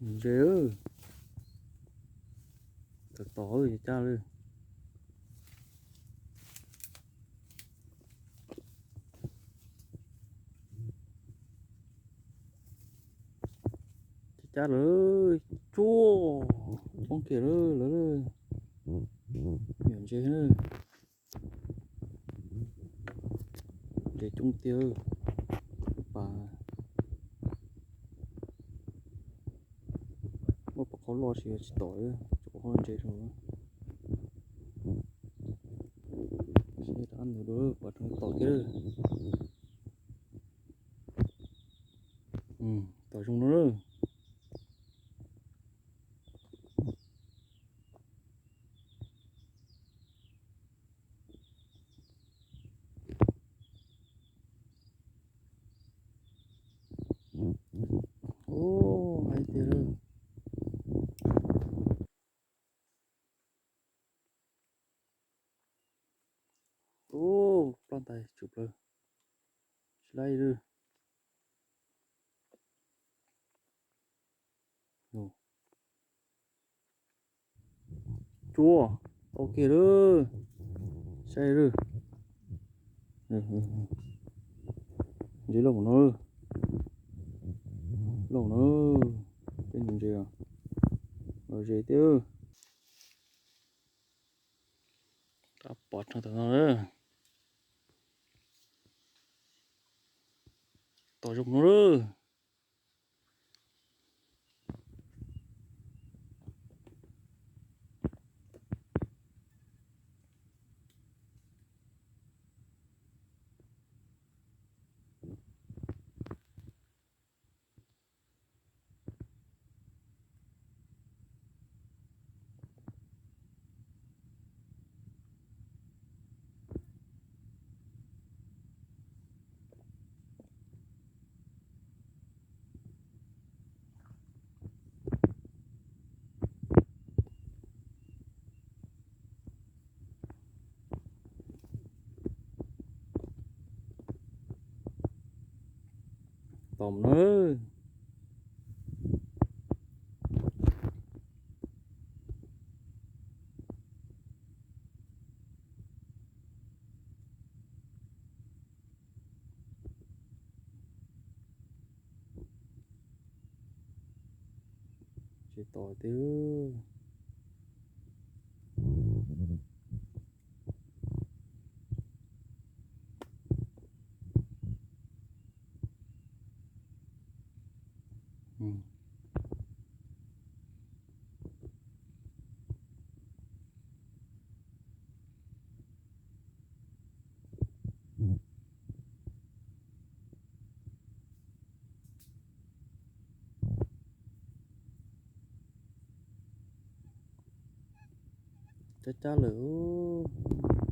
Ntses, tom tom cab cab lawm. Cab cab lawm, tsuag, poob kiag lawm lawv. Nyuam ntses, ntses coob tiag. Pas, muab pas qhov loj tsis, tsis tom, tsuas qhov ntses rau. Seb rov qab ntawd dua, pas rau tom kiag. Tom zoo no lawm. Ub, hais tiag lawm. Ub, ploj ntais tsum plaws. Tsis laib lawm. Tsuag, tau kiag lawm. Saib lawm. Ntses loj no, loj no, peb ntses, los ze thiab. Rov pov rau tom no lawm. Tom zoo no lawm. Tom na. Tsis tom tiag. Cab cab lawm.